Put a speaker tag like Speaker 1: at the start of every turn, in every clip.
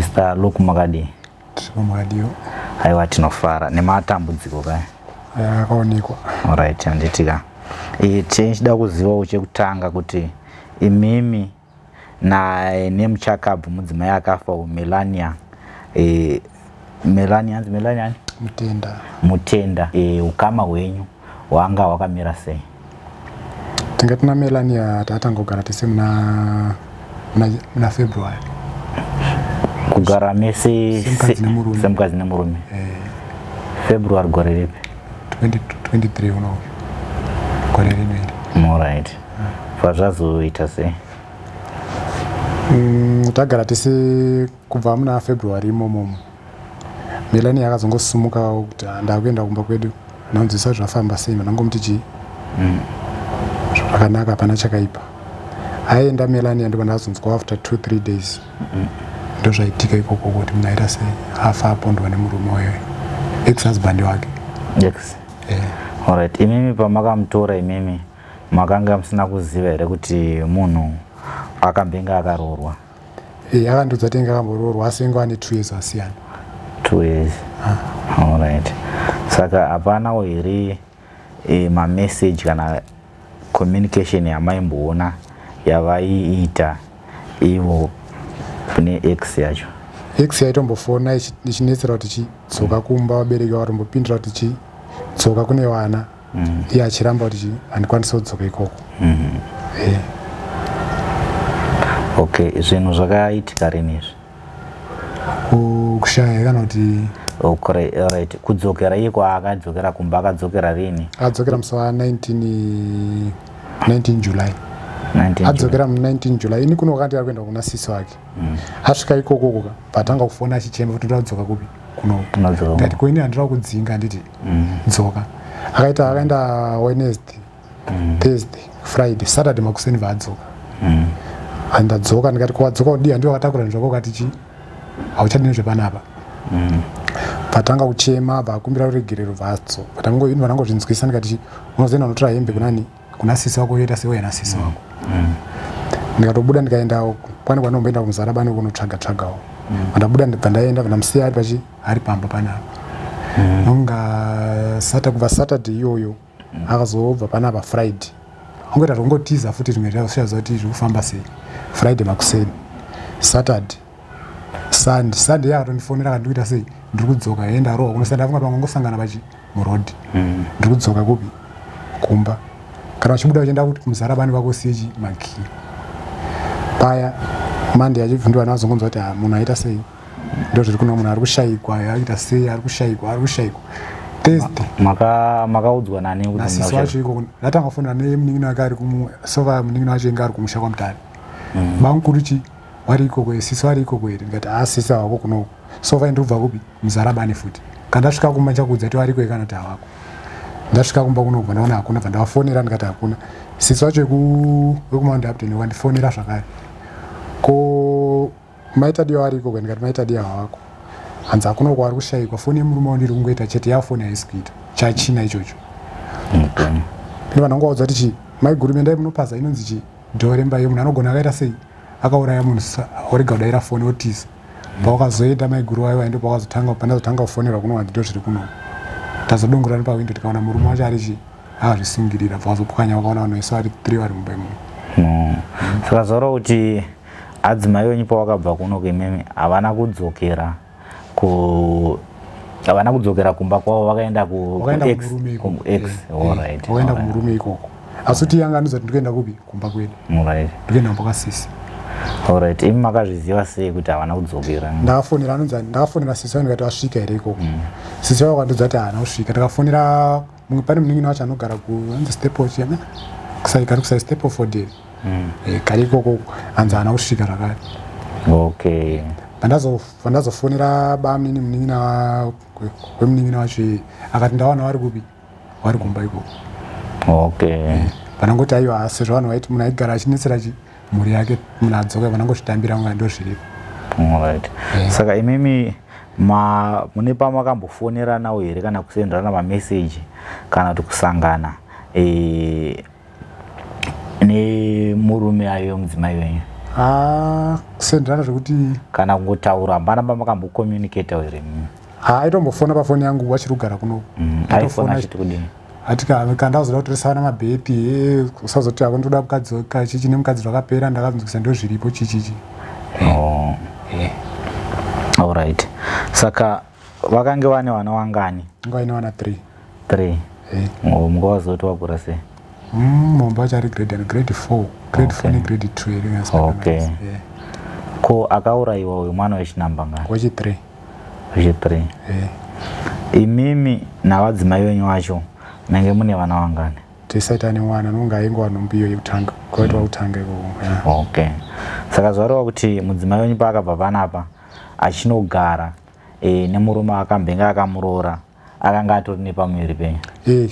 Speaker 1: Mr Luke, makadii?
Speaker 2: Tiripo, makadiwo?
Speaker 1: Aiwa, tinofara nematambudziko kaya.
Speaker 2: Aya akaonekwa.
Speaker 1: Alright, handiti ka tichida kuzivawo chekutanga kuti imimi na nemuchakabvu mudzimai akafa Melania, Melania, hanzi Melania ani?
Speaker 2: Mutenda.
Speaker 1: Mutenda. Ukama hwenyu hwanga hwakamira sei?
Speaker 2: Tingati naMelania tatanga kugara tese muna February.
Speaker 1: Kugara mese?
Speaker 2: Semukadzi nemurume.
Speaker 1: Semukadzi nemurume. February gore ripi?
Speaker 2: 2023 uno, gore rino iri.
Speaker 1: Alright, pazvazoita sei?
Speaker 2: Tagara tese kubva muna February imomomo, Melania akazongosumukawo kuti, "Ah, ndakuenda kumba kwedu." Ndanzwisa zvafamba sei, ndangomuti chii, zvakanaka, hapana chakaipa. Aenda Melania, ndobva ndazonzwa after 2-3 days ndo zvaitika ikoko kuti munhu aita sei, afa, apondwa nemurume wayo, ex husband wake.
Speaker 1: Ex. Alright, imimi pamakamutora, imimi makanga musina kuziva here kuti munhu akambenge akaroorwa?
Speaker 2: Eh, akandiudza tenge akamboroorwa, asi inge ane 2 years asiyana.
Speaker 1: 2 years, alright. Saka hapanawo here mameseji kana communication yamaimboona yavaiita ivo neex yacho?
Speaker 2: Ex yaitombofona ichinetsera kuti chidzoka kumba, vabereki vakatombopindura kuti chi dzoka kune vana, iye achiramba kuti chi handikwanisi kudzoka ikoko.
Speaker 1: Okay, zvinhu zvakaitika rini izvi?
Speaker 2: Kushaya kana kuti?
Speaker 1: Okay, alright, kudzokera iye kwaakadzokera kumba, akadzokera rini?
Speaker 2: Adzokera musi wa19 19 July.
Speaker 1: 19?
Speaker 2: Adzokera mu19 July. Ini kuno wakati ari kuenda kuna sisi wake. Asvika ikokoko ka, patanga kufona achichema kuti ndoda kudzoka kupi, kuno.
Speaker 1: Unodzoka.
Speaker 2: Ndati, "Ko ini handira kudzinga, handiti dzoka." Akaita, akaenda Wednesday, Thursday, Friday, Saturday makuseni vaadzoka. Andadzoka, ndikati, "Kuwadzoka kudii? Handiwo wakatakura zvinhu zvako ukati chi hauchadi nezvepanapa?" Patanga kuchema, bvakumbira ruregerero, bvatso vanangozvinzwisa. Ndikati, "Chi unozoenda unotora hembe kunani, kuna sisi wako, yoita seuya nasisi wako." Ndikatobuda ndikaenda kwani kwanomboenda kuMuzarabani kunotsvaga tsvagawo. Ndabuda, ndibva ndaenda, ndamusiya ari pachi ari pamba panapa. Nonga sata kubva Saturday iyoyo, akazobva panapa Friday, angoita zvokungotiza futi zvimwe zvashaziva kuti zviri kufamba sei. Friday makuseni, Saturday, Sunday. Sunday akatondifonera akati, "Ndikuita sei, ndiri kudzoka." Ye ndarohwa kuno, ndafunga kuti vangangosangana pachi murodhi. "Ndiri kudzoka kupi, kumba. Kana uchibuda uchienda kuti kuMuzarabani kwako, siye makii paya." Monday achibvundiwa, nazongonzwa kuti, "Ah, munhu aita sei, ndo zviri kuno, munhu ari kushayikwa, aita sei, ari kushayikwa, ari kushayikwa." Thursday.
Speaker 1: Makaudzwa nani kuti
Speaker 2: Nasisi
Speaker 1: munhu
Speaker 2: wacho ikoko. Ndatanga kufonera nemunin'ina wake ari sova munin'ina wacho inge ari kumusha kwaMutare. "Bamukuru chi wari ikoko, sisi wari ikoko here?" Ndikati, "Ha, sisi havako kunoko. Sova ndiri kubva kupi, Muzarabani futi. Kana ndasvika kumba ndichakuudza kuti wariko kana kuti havako." Ndasvika kumba kunobva ndaona hakuna, bva ndavafonera, ndikati hakuna. Sisi wacho wekuMount Hampden wandifonera zvakare, "Ko maitadiwa ari ikoko?" Ndikati, "Maitadiwa havako." Hanzi, "Hakuna uko, ari kushayikwa. Foni yemurume wandiri kungoita chete, yafoni haisi kuita." Chachina ichocho. Ine vanhu vangovaudza kuti chi maiguru endai munopaza inonzi chi door remba yemunhu, anogona akaita sei, akauraya munhu, orega kudaira foni, otiza. Pawakazoenda maiguru wayo ndo pawakazotanga, pandazotanga kufonerwa kuno, wanzi ndo zviri kuno. Tazodongorera nepawindo, tikaona murume wacho ari chi akazvisungirira. Bva wazopwanya, wakaona vanhu vese vari three vari mumba imomo.
Speaker 1: Saka zvaura kuti adzimai wenyu pawakabva kuno kuimimi havana kudzokera ku havana kudzokera kumba kwavo, vakaenda
Speaker 2: Wakaenda
Speaker 1: ku ex?
Speaker 2: kumurume ikoko.
Speaker 1: Ku ex. Alright.
Speaker 2: Wakaenda kumurume ikoko, asi kuti yanga andiudza kuti ndikuenda kupi, kumba kwedu. Ndikuenda kumba kwasisi.
Speaker 1: Alright, imi makazviziva sei kuti havana kudzokera?
Speaker 2: Ndakafonera anonzi, ndakafonera sisi vangu, ndikati, "Wasvika here ikoko?" Sisi vavo vakandiudza kuti haana kusvika. Ndakafonera mumwe, pane munin'ina wacho anogara ku anonzi Staple chiyana, kari kusai Stapleford here. Kari ikoko, hanzi haana kusvika zvakare. Pandazofonera bamunini, munin'ina wemunin'ina wacho iye, akati, "Ndawana vari kupi, vari kumba ikoko." Panangoti aiwa, sezvo vanhu vaiti munhu aigara achinetsera chi mhuri yake, munhu adzoka, vanangozvitambira kunga ndo zviripo.
Speaker 1: Alright. Saka imimi ma mune pamakambofoneranawo here kana kusenderana mameseji kana kuti kusangana nemurume ayo mudzimai wenyu?
Speaker 2: Ah, kusenderana zvekuti
Speaker 1: kana kungotaura hapana pamakambokommunicata here?
Speaker 2: Ha, aitombofona pafoni yangu wachiri kugara kuno.
Speaker 1: Aifona achiti kudini?
Speaker 2: Ati kandazoda kutoresana mabhepi, usazoti ako ndoda mukadzi chichi nemukadzi zvakapera, ndakanzwisa ndo zviripo chichichi.
Speaker 1: Oh. Alright, saka vakange vane vana wangani?
Speaker 2: Nga vaine vana 3.
Speaker 1: 3. Oh, mungavazoti wakura sei?
Speaker 2: Mumba achari grade and grade 4, grade 4 negrade 2 here.
Speaker 1: Okay, ko akaurayiwa uyu mwana wechinamba ngani?
Speaker 2: Wechi 3.
Speaker 1: Wechi 3. Imimi navadzimai venyu vacho menge mune vana vangani?
Speaker 2: Tisaita nemwana nonga aingova nhumbu iyo yekutanga kwaitwa kutanga ikoko, yeah.
Speaker 1: Okay, saka zvareva kuti mudzimai wenyu paakabva panapa achinogara nemurume akambenge akamuroora, akanga atori nepamuviri penyu?
Speaker 2: Eh,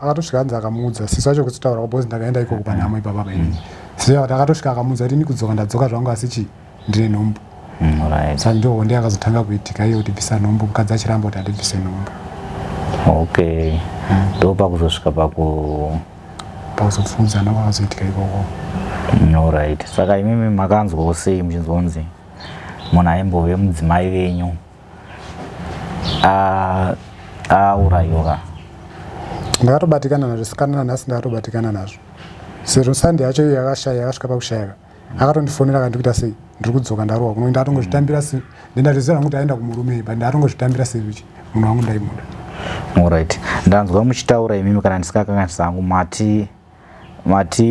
Speaker 2: akatosvika anzi akamuudza sisi wacho kutotaura because ndakaenda ikoko panhamo ipapa paini. Sisi akati akatosvika akamuudza kuti ini kudzoka ndadzoka zvangu, asi chii, ndine nhumbu. Saka ndo honde yakazotanga kuitika iyo kuti bvisa nhumbu, mukadzi achiramba kuti handibvise nhumbu.
Speaker 1: Okay, ndo pakuzosvika paku
Speaker 2: pakuzopfuudzana kwakazoitika ikoko.
Speaker 1: Alright, saka imimi makanzwawo sei muchinzwa kunzi munhu aimbove mudzimai venyu aurayiwa?
Speaker 2: Ndakatobatikana nazvo, sikana nanhasi ndakatobatikana nazvo, sezvo Sunday yacho iyo yakashaya, yakasvika pakushayaka, akatondifonera akandikuita sei, ndiri kudzoka ndarohwa kuno. Ndatongozvitambira, ndendatoziva hangu kuti aenda kumurume, but ndatongozvitambira sezvichi munhu wangu ndaimuda.
Speaker 1: Alright, ndanzwa muchitaura imimi, kana ndisikakanganisa hangu, mati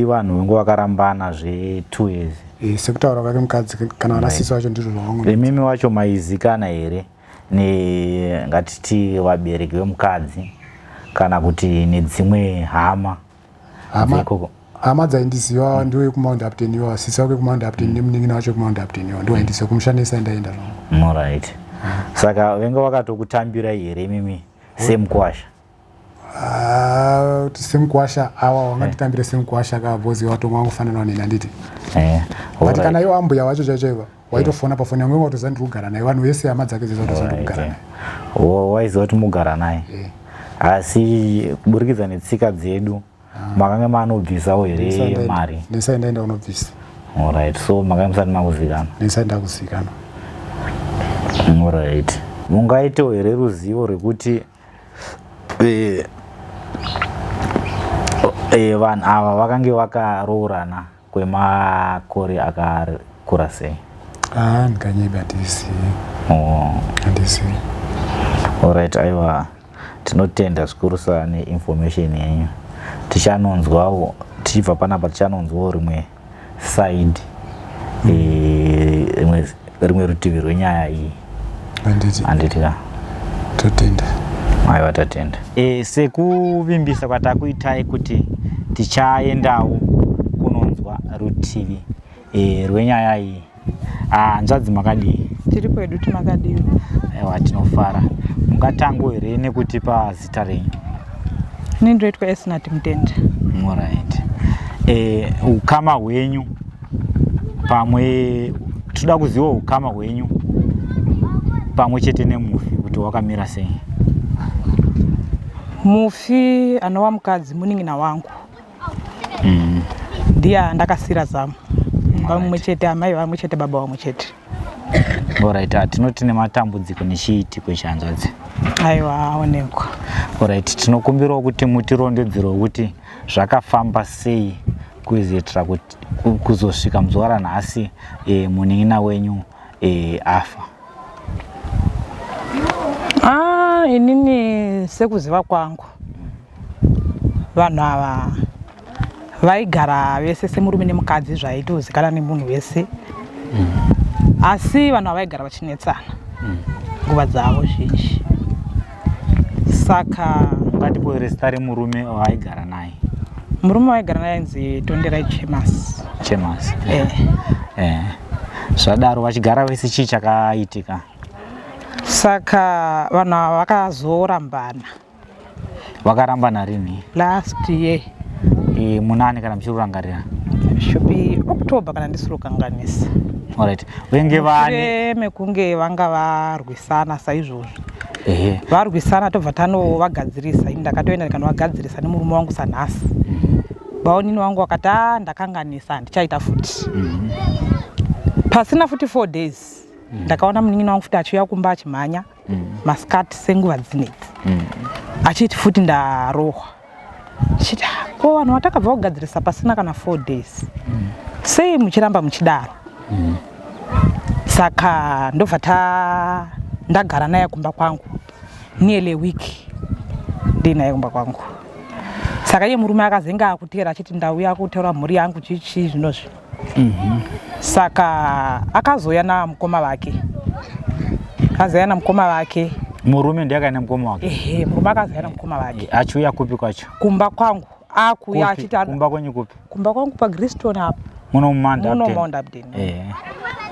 Speaker 1: vanhu vengu vakarambana zve2 years.
Speaker 2: Eh, sekutaura kwake mukadzi kana vana sisi vacho ndizvo zvavangu.
Speaker 1: Imimi wacho maizikana here ne ngatiti vabereki vemukadzi kana kuti nedzimwe hama?
Speaker 2: Hama
Speaker 1: dzekoko?
Speaker 2: Hama dzaindiziva ndiwo yekuMount Hampden iwa, sisi wake kuMount Hampden nemunin'ina wacho kuMount Hampden iwa, ndiwo aindiziva. Kumusha ndaenda zvangu.
Speaker 1: Alright, saka venge vakatokutambirai here imimi semukwasha?
Speaker 2: Ah, kuti semukwasha awa wanganditambire semukwasha ka, because watomwa wangofanana neni, handiti? But kana iwo ambuya wacho chaicho iva waitofona pafoni yangu, watoziva ndiri kugara naye, vanhu vese hama dzake dzese watoziva ndiri kugara naye.
Speaker 1: Waiziva kuti mugara naye?
Speaker 2: Eh.
Speaker 1: Asi kuburikidza netsika dzedu makanga manobvisawo here mari?
Speaker 2: Ndisai ndaenda kunobvisa.
Speaker 1: Alright, so makanga musati makuzikanwa?
Speaker 2: Ndisai ndakuzikanwa.
Speaker 1: Alright, mungaitewo here ruzivo rwekuti vanhu ava vakange vakaroorana kwemakore akakura sei?
Speaker 2: Ah, ndikanyebe, handisi.
Speaker 1: Oh.
Speaker 2: Handisi.
Speaker 1: Alright, aiwa, tinotenda zvikurusa neinformation yenyu. Tichanonzwawo tichibva panapa, tichanonzwawo rimwe side, rimwe rutivi rwenyaya iyi.
Speaker 2: Handiti.
Speaker 1: Handiti ka?
Speaker 2: Totenda.
Speaker 1: Aiwa, tatenda. Sekuvimbisa kwatakuitai kuti tichaendawo kunonzwa rutivi rwenyaya iyi. Ah, hanzvadzi, makadii?
Speaker 3: Tiri kwedu, timakadiwa?
Speaker 1: Aiwa, tinofara. Mungatango here nekutipa zita renyu?
Speaker 3: Ini ndoitwa Esnat Mutende.
Speaker 1: Alright, ukama hwenyu pamwe, toda kuziva ukama hwenyu pamwe chete nemufi kuti wakamira sei.
Speaker 3: Mufi anova mukadzi munin'ina wangu. Ndiye andakasira zamu vamwe chete, amai vamwe chete, baba vamwe chete.
Speaker 1: Alright, tinoti nematambudziko nechiitiko ichi, hanzvadzi.
Speaker 3: Aiwa, aonekwa.
Speaker 1: Alright, tinokumbirawo kuti mutirondedzerewo kuti zvakafamba sei kuzoitira kuti kuzosvika muzuva ranhasi munin'ina wenyu afa.
Speaker 3: Ah, inini sekuziva kwangu, vanhu ava vaigara vese semurume nemukadzi, zvaitozikanwa nemunhu wese. Asi vanhu ava vaigara vachinetsana nguva dzavo zhinji, saka
Speaker 1: Ungatipo here zita remurume waaigara naye?
Speaker 3: Murume waigara naye ainzi Tonderai Chemas.
Speaker 1: Chemas.
Speaker 3: Eh.
Speaker 1: Zvadaro vachigara vese, chii chakaitika?
Speaker 3: Saka vanhu ava vakazorambana.
Speaker 1: Vakarambana rini?
Speaker 3: Last year.
Speaker 1: Munani kana muchirurangarira?
Speaker 3: Should be October kana ndisiri kukanganisa.
Speaker 1: Alright, venge vane
Speaker 3: Mushure mekunge vanga varwisana saizvozvo, varwisana, tobva tanovagadzirisa. Ini ndakatoenda ndikanovagadzirisa nemurume wangu sanhasi. Baonini wangu wakati a ndakanganisa, handichaita futi. Pasina futi 4 days ndakaona munin'ina wangu futi achiuya kumba achimhanya masikati senguva dzinedzi, achiti futi ndarohwa. Ndichiti, "Ah, ko vanhu vatakabva kugadzirisa pasina kana 4 days, sei muchiramba muchidaro?" Saka ndobva ta ndagara naye kumba kwangu nearly a week ndiinaye kumba kwangu. Saka iye murume akazenge akutera achiti ndauya kutora mhuri yangu, chichi zvinozvi. Saka akazouya namukoma vake, akazouya namukoma vake.
Speaker 1: Murume ndiye akaenda mukoma wake?
Speaker 3: Ehe, murume akazouya namukoma vake.
Speaker 1: Achiuya kupi kwacho?
Speaker 3: Kumba kwangu akuuya.
Speaker 1: Kupi?
Speaker 3: Achiti
Speaker 1: Kumba kwenyu kupi?
Speaker 3: Kumba kwangu paGreystone apa.
Speaker 1: Muno muMount
Speaker 3: Muno
Speaker 1: Hampden?
Speaker 3: Mount Hampden.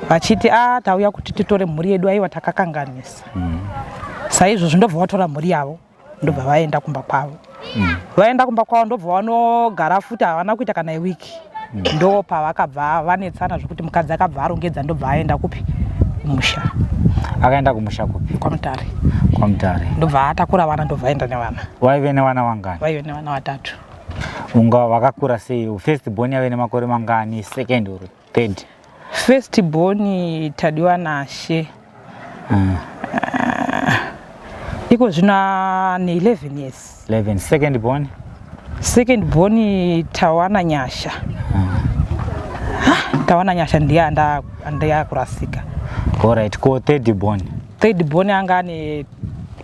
Speaker 3: Vachiti a tauya kuti titore mhuri yedu, aiwa takakanganisa. Saizvozvo ndobva vatora mhuri yavo, ndobva vaenda kumba kwavo. Vaenda kumba kwavo, ndobva vanogara futi, havana kuita kana iwiki, ndo pavakabva vanetsana zvokuti mukadzi akabva arongedza, ndobva aenda kupi? Kumusha.
Speaker 1: Akaenda kumusha kupi?
Speaker 3: KwaMutare.
Speaker 1: KwaMutare.
Speaker 3: Ndobva atakura vana, ndobva aenda nevana.
Speaker 1: Waive nevana vangani?
Speaker 3: Vaive nevana vatatu.
Speaker 1: Unga vakakura sei? First born yave nemakore mangani, second or third?
Speaker 3: First born Tadiwa Nashe, iko zvino ane 11 years.
Speaker 1: 11. Second born?
Speaker 3: Second born Tawana Nyasha. Ah, Tawana Nyasha ndiye ndiye akurasika.
Speaker 1: Alright, ko third born?
Speaker 3: Third born anga ane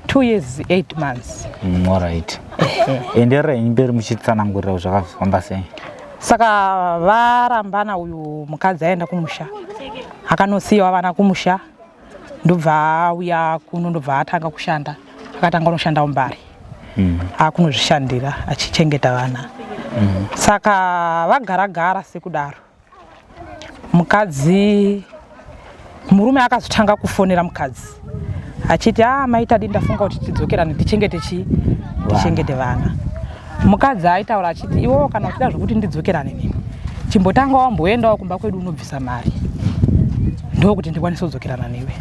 Speaker 3: 2 years 8 months.
Speaker 1: Alright, enderera mberi muchitsanangurira kuti zvakafamba sei.
Speaker 3: Saka varambana, uyu mukadzi aenda kumusha, akanosiyiwa vana kumusha, ndobva auya kuno, ndobva atanga kushanda. Akatanga kunoshanda muMbare, akunozvishandira achichengeta vana. Saka vagara gara sekudaro, mukadzi, murume akazotanga kufonera mukadzi achiti, "A maita dii, ndafunga kuti tidzokerane, tichengete chii, tichengete vana." Mukadzi aitaura achiti, "Iwewo kana uchida zvokuti ndidzokerane nini, chimbotanga wamboendawo kumba kwedu unobvisa mari, ndokuti ndikwanise kudzokerana newe."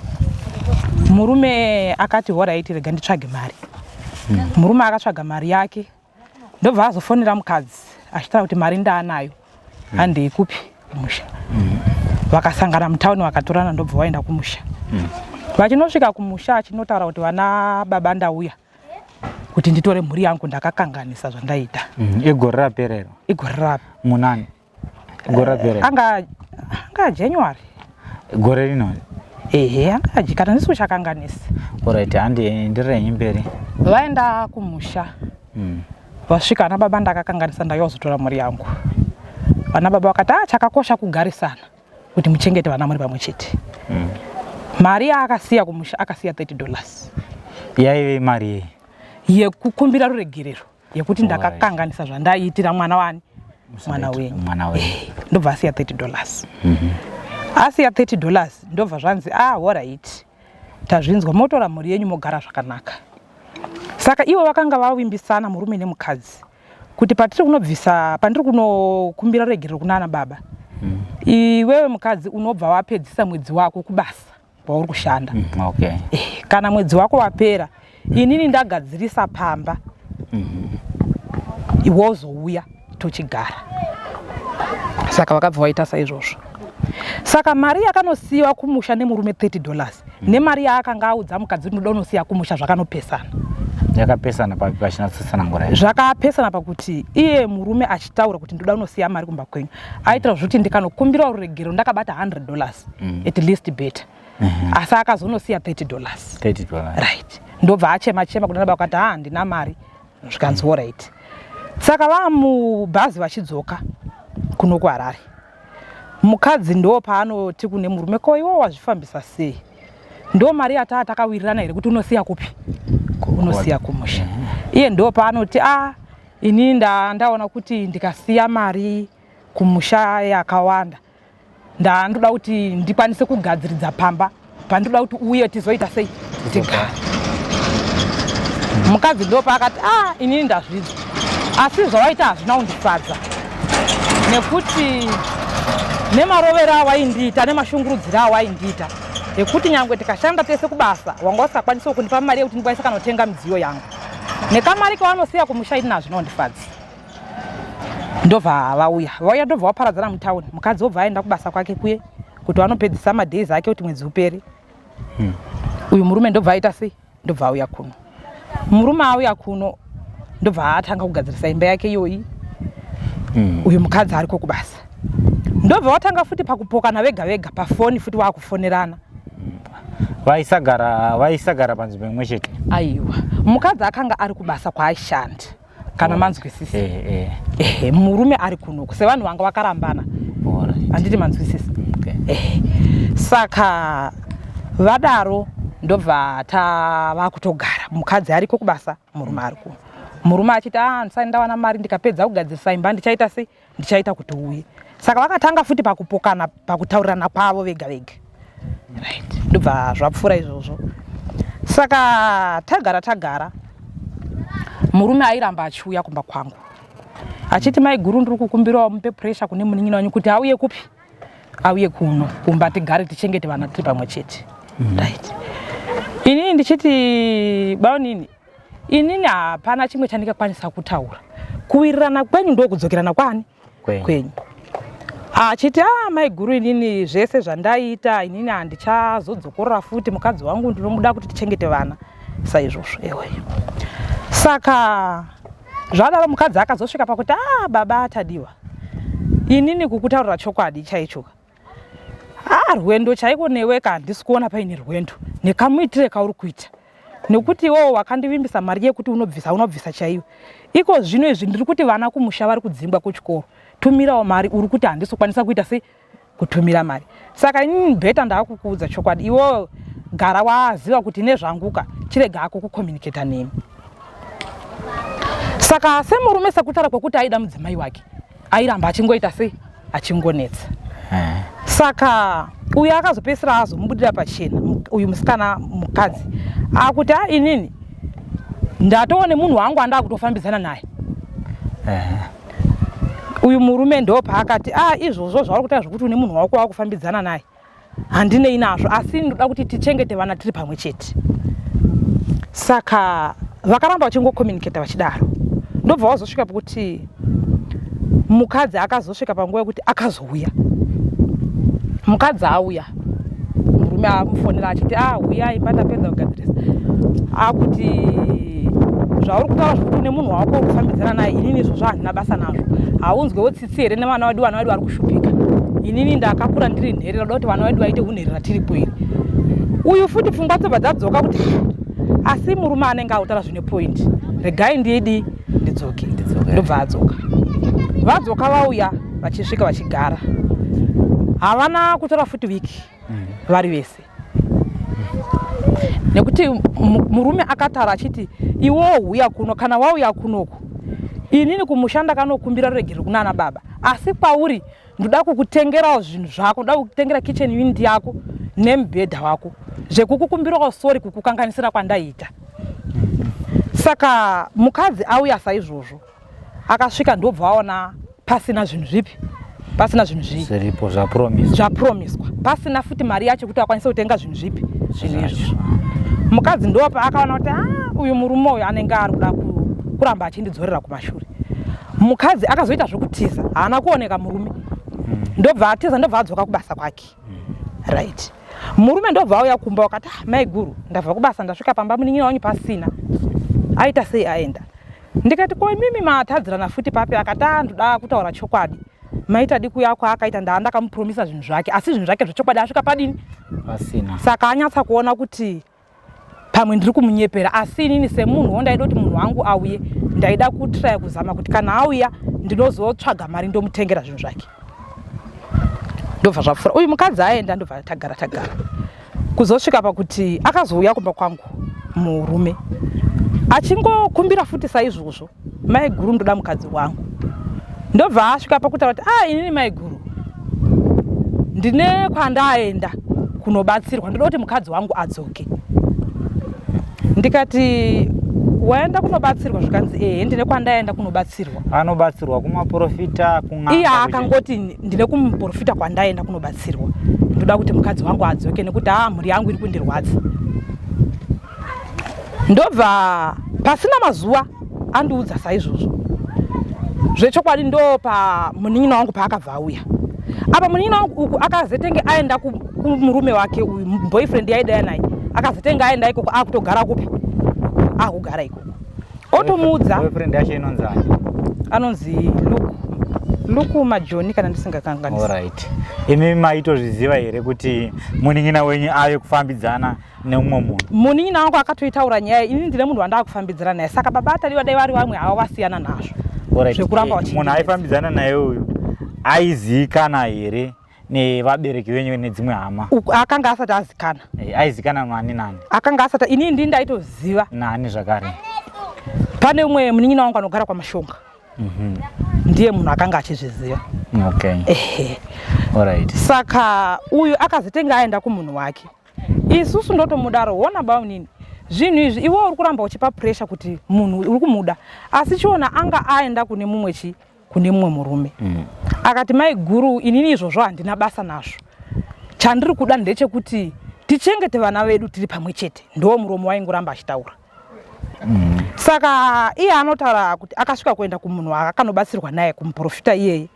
Speaker 3: Murume akati, "Alright, rega nditsvage mari." Murume akatsvaga mari yake, ndobva azofonera mukadzi achitaura kuti mari ndaanayo, handei kupi? Kumusha. Vakasangana mutauni, vakatorana, ndobva vaenda kumusha. Vachinosvika kumusha, achinotaura kuti, "Vana baba, ndauya kuti nditore mhuri yangu, ndakakanganisa zvandaita."
Speaker 1: Igore raperero?
Speaker 3: Igore rapi?
Speaker 1: Munani gore raperero?
Speaker 3: Anga January.
Speaker 1: Gore rino?
Speaker 3: Ehe, anga kana ndisi kuchakanganisa.
Speaker 1: Alright, handi enderera mberi.
Speaker 3: Vaenda kumusha, vasvika, "Ana baba, ndakakanganisa, ndauya kuzotora mhuri yangu." Vana baba vakati, "A chakakosha kugarisana kuti muchengete vana muri pamwe chete." Mari yaakasiya kumusha, akasiya $30.
Speaker 1: Yaive mari yei?
Speaker 3: Yekukumbira ruregerero, yekuti ndakakanganisa zvandaiitira mwana wani, mwana wenyu.
Speaker 1: Mwana wenyu.
Speaker 3: Ndobva asiya $30. Asiya $30, ndobva zvanzi, "Ah, alright, tazvinzwa, motora mhuri yenyu, mogara zvakanaka." Saka ivo vakanga vavimbisana, murume nemukadzi, kuti patiri kunobvisa, pandiri kunokumbira ruregerero kunana baba, iwewe mukadzi unobva wapedzisa mwedzi wako kubasa kwauri kushanda. Kana mwedzi wako wapera, inini ndagadzirisa pamba, wozouya tochigara. Saka vakabva vaita saizvozvo. Saka mari yakanosiyiwa kumusha nemurume, $30, nemari yaakanga audza mukadzi kuti ndoda unosiya kumusha, zvakanopesana.
Speaker 1: Yakapesana papi pachinatsanangura?
Speaker 3: Zvakapesana pakuti iye murume achitaura kuti ndoda unosiya mari kumba kwenyu, aitira zvokuti ndikanokumbira ruregero ndakabata $100, at least better. Asi akazonosiya $30.
Speaker 1: $30.
Speaker 3: Right, ndobva achema chema kuna baba, akati, "Ha, handina mari." Zvikanzi, "Alright." Saka vamubhazi vachidzoka kuno kuHarare, mukadzi ndo paanoti kune murume, "Ko iwo wazvifambisa sei? Ndo mari yataa takawirirana here kuti unosiya kupi? Unosiya kumusha?" Iye ndo paanoti, "A ini ndaona kuti ndikasiya mari kumusha yakawanda, ndandoda kuti ndikwanise kugadziridza pamba pandoda kuti uye tizoita sei, tigare." Mukadzi ndo paakati, "A inini ndazvidzwa, asi zvawaita hazvina kundifadza, nekuti nemarovero awaindiita nemashungurudziro awaindiita, ekuti nyangwe tikashanda tese kubasa, wanga usingakwanisiwo kundipa mari yekuti ndikwanise kana kutenga midziyo yangu, nekamari kawanosiya kumusha, ini hazvina kundifadza." Ndobva vauya, vauya ndobva vaparadzana mutauni. Mukadzi wobva aenda kubasa kwake kuye kuti vanopedzisa madays ake kuti mwedzi upere. Uyu murume ndobva aita sei? Ndobva auya kuno. Murume auya kuno ndobva atanga kugadzirisa imba yake iyoyi. Uyu mukadzi ariko kubasa. Ndobva watanga futi pakupokana vega vega pafoni futi wakufonerana.
Speaker 1: Vaisagara panzvimbo imwe chete.
Speaker 3: Aiwa, mukadzi akanga ari kubasa kwaaishanda kana manzwisisa. Ehe, murume ari kunoku sevanhu vanga vakarambana. Handiti manzwisisa?
Speaker 1: Okay.
Speaker 3: Ehe. Saka vadaro ndobva tava kutogara, mukadzi ariko kubasa, murume ari kuno. Murume achiti ah, ndisati ndawana mari ndikapedza kugadzirisa imba ndichaita sei? Ndichaita kuti uuye. Saka vakatanga futi pakupokana pakutaurirana kwavo vega vega. Right. Ndobva zvapfuura izvozvo. Saka tagara tagara, murume airamba achiuya kumba kwangu achiti mai guru ndiri kukumbirawo mupe pressure kune munin'ina wenyu kuti auye kupi? Auye kuno kumba tigare tichengete vana tiri pamwe chete. Right. Inini ndichiti baunini, inini hapana chimwe chandingakwanisa kutaura. Kuwirirana kwenyu ndokudzokerana kwani? Kwenyu. Achiti ah, mai guru inini zvese zvandaiita inini handichazodzokorora futi, mukadzi wangu ndinomuda kuti tichengete vana saizvozvo. Ewe. Saka zvadaro mukadzi akazosvika pakuti ah, baba Tadiwa, inini kukutaurira chokwadi chaicho, ah, rwendo chaiko newe ka handisi kuona paine rwendo nekamuitire kauri kuita, nekuti iwowo wakandivimbisa mari yekuti unobvisa unobvisa chaiyo. Iko zvino izvi ndiri kuti vana kumusha vari kudzingwa kuchikoro, tumirawo mari, uri kuti handisi kukwanisa kuita sei kutumira mari. Saka inini bheta ndaakukuudza chokwadi, iwowo gara waziva kuti nezvanguka, chirega hako kucommunicata neni. Saka semurume sekutaura kwekuti aida mudzimai wake, airamba achingoita sei? Achingonetsa. Saka uyu akazopedzisira azomubudira pachena uyu musikana mukadzi akuti a inini ndatoone munhu wangu andaa kutofambidzana naye. Uyu murume ndo paakati a izvozvo zvauri kutaura zvekuti une munhu wako wakufambidzana naye handinei nazvo, asi ndoda kuti tichengete vana tiri pamwe chete. Saka vakaramba vachingokommunicata vachidaro, ndobva wazosvika pekuti mukadzi akazosvika panguva yekuti akazouya. Mukadzi auya, murume amufonera achiti ah, uyai imba ndapedza kugadzirisa. Akuti zvauri kutaura zvekuti une munhu wako uri kufambidzana naye, inini izvozvo handina basa nazvo. Haunzwewo tsitsi here nevana vedu? Vana vedu vari kushupika, inini ndakakura ndiri nherera, ndoda kuti vana vedu vaite unherera tiripo here? Uyu futi pfungwa dzobva dzadzoka kuti asi murume anenge autaura zvine point, regai ndidi ndidzoke. Ndobva adzoka. Vadzoka vauya vachisvika vachigara, havana kutora futi wiki vari vese, nekuti murume akataura achiti iwewo huya kuno, kana wauya kunoku inini kumusha ndakanokumbira ruregerero kunana baba, asi kwauri ndoda kukutengerawo zvinhu zvako, ndoda kukutengera kitchen unit yako nemubhedha wako, zvekukukumbirawo sori kukukanganisira kwandaiita. Saka mukadzi auya saizvozvo akasvika ndobva aona pasina zvinhu zvipi, pasina zvinhu zvii
Speaker 1: zviripo
Speaker 3: zvapromiswa, pasina futi mari yacho kuti akwanise kutenga zvinhu zvipi zvinhu izvozvo. Mukadzi ndopa akaona kuti ah, uyu murume uyu anenge ari kuda kuramba achindidzorera kumashure. Mukadzi akazoita zvekutiza, haana kuoneka murume. Ndobva atiza, ndobva adzoka kubasa kwake. Right. Murume ndobva auya kumba wakati ah, mai guru ndabva kubasa ndasvika pamba munin'ina wanyu pasina, aita sei aenda? Ndikati ko imimi matadzirana futi papi? Akati ah, ndoda kutaura chokwadi, maita diku yako akaita ndaa ndakamupromisa zvinhu zvake, asi zvinhu zvake zvechokwadi asvika padini
Speaker 1: pasina.
Speaker 3: Saka anyatsa kuona kuti pamwe ndiri kumunyepera, asi inini semunhuwo ndaida kuti munhu wangu auye, ndaida kutraya kuzama kuti kana auya ndinozotsvaga mari ndomutengera zvinhu zvake. Ndobva zvapfuura, uyu mukadzi aenda, ndobva tagara tagara kuzosvika pakuti akazouya kumba kwangu murume achingokumbira futi saizvozvo, mai guru ndoda mukadzi wangu. Ndobva asvika pakutaura kuti ah, inini mai guru ndine kwandaenda kunobatsirwa, ndoda kuti mukadzi wangu adzoke. Ndikati waenda kunobatsirwa? Zvikanzi ehe, ndine kwandaenda kunobatsirwa.
Speaker 1: Anobatsirwa kumaprofita, kun'anga?
Speaker 3: Iye akangoti ndine kumuprofita kwandaenda kunobatsirwa, ndoda kuti mukadzi wangu adzoke nekuti haa mhuri yangu iri kundirwadza. Ndobva pasina mazuva andiudza saizvozvo, Zvechokwadi ndo pa munin'ina wangu paakabva auya apa. Munin'ina wangu uku akazetenge aenda kumurume wake uyu, boyfriend yaidaya naye, akazetenge aenda ikoko, akutogara kupi? Akugara ikoko, otomuudza.
Speaker 1: Boyfriend yacho inonzi ani?
Speaker 3: Anonzi Luku, Luku Majoni, kana ndisingakanganisi.
Speaker 1: Alright, imi maitozviziva here kuti munin'ina wenyu ave kufambidzana neumwe munhu?
Speaker 3: Munin'ina wangu akatoitaura nyaya, ini ndine munhu wandaa kufambidzana naye. Saka baba atadiwa dai vari vamwe havo vasiyana nazvo zvekuramba
Speaker 1: Munhu aifambidzana naye uyu aizivikana here nevabereki venyu nedzimwe hama?
Speaker 3: Akanga asati azikana.
Speaker 1: Aizikana nani nani?
Speaker 3: Akanga asati. Inini ndini ndaitoziva.
Speaker 1: Nani zvakare?
Speaker 3: Pane umwe munin'ina wangu anogara kwaMashonga. Ndiye munhu akanga achizviziva.
Speaker 1: Okay.
Speaker 3: Ehe.
Speaker 1: Alright.
Speaker 3: Saka uyu akazitenga aenda kumunhu wake, isusu ndotomudaro, hona baunini, zvinhu izvi iwe uri kuramba uchipa pressure kuti munhu uri kumuda, asi chiona anga aenda kune mumwe chi kune mumwe murume. Akati, mai guru, inini izvozvo handina basa nazvo, chandiri kuda ndechekuti tichengete vana vedu tiri pamwe chete. Ndo muromo waingoramba achitaura. Saka iye anotaura kuti akasvika kuenda kumunhu akanobatsirwa naye, kumuprofita iyeye.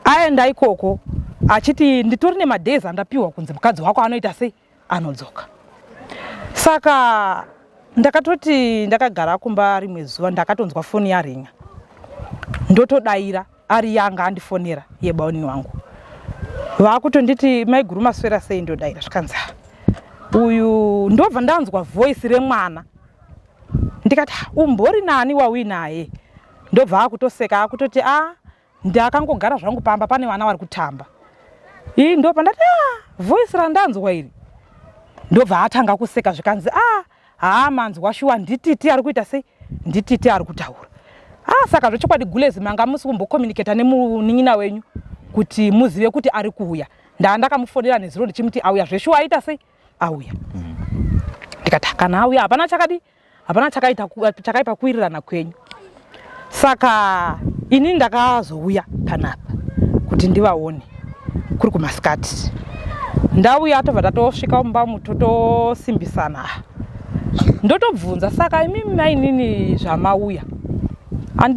Speaker 3: Aenda ikoko achiti, nditori nemadays andapiwa kunzi mukadzi wako anoita sei, anodzoka. Saka ndakatoti ndakagara kumba rimwe zuva, ndakatonzwa foni yaringa, ndotodaira, ari yanga andifonera yebaunini wangu, vaakutonditi, maiguru maswera sei? Ndodaira, zvikanzi, "Ah, uyu." Ndobva ndanzwa voice remwana, ndikati, "Ah, umbori nani wauinaye?" Ndobva akutoseka, akutoti, a ndakangogara zvangu pamba, pane vana vari kutamba. Ii, ndobva ndati, a voice randanzwa iri. Ndobva atanga kuseka, zvikanzi, a haa, manzwa shuwa, ndititi ari kuita sei, ndititi ari kutaura. Ah, saka zvechokwadi gulezi manga musi kumbocommunicata nemunin'ina wenyu kuti muzive kuti ari kuuya? Ndaa ndakamufonera nezuro ndichimuti auya zveshuwa, aita sei, auya. Ndikati, kana auya hapana chakadi, hapana chakaita chakaipa kuwirirana kwenyu. Saka ini ndakazouya panapa kuti ndivaone kuri kumasikati. Ndauya, tobva tatosvika mumba umu, totosimbisana, ndotobvunza, saka imimi mainini zvamauya,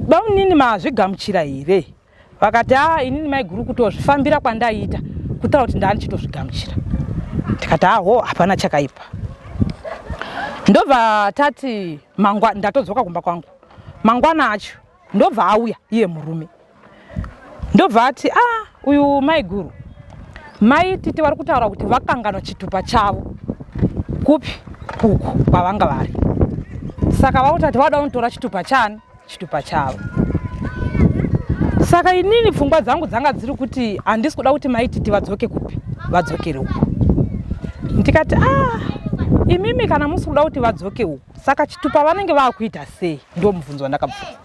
Speaker 3: bamunini mazvigamuchira here? Vakati, a inini maiguru kutozvifambira kwandaiita kutaura kuti ndaa ndichitozvigamuchira. Ndikati, aho, hapana chakaipa. Ndobva tati mangwa, ndatodzoka kumba kwangu. Mangwana acho ndobva auya iye murume, ndobva ati, a uyu maiguru, mai Titi vari kutaura kuti vakanganwa chitupa chavo kupi uku kwavanga vari, saka vakutati vada kunotora chitupa chani, chitupa chavo. Saka inini pfungwa dzangu dzanga dziri kuti handisi kuda kuti mai Titi vadzoke kupi, vadzokere uku. Ndikati, a imimi kana musi kuda kuti vadzoke uku, saka chitupa vanenge vaakuita sei? Ndo mubvunzo wandakabvunza.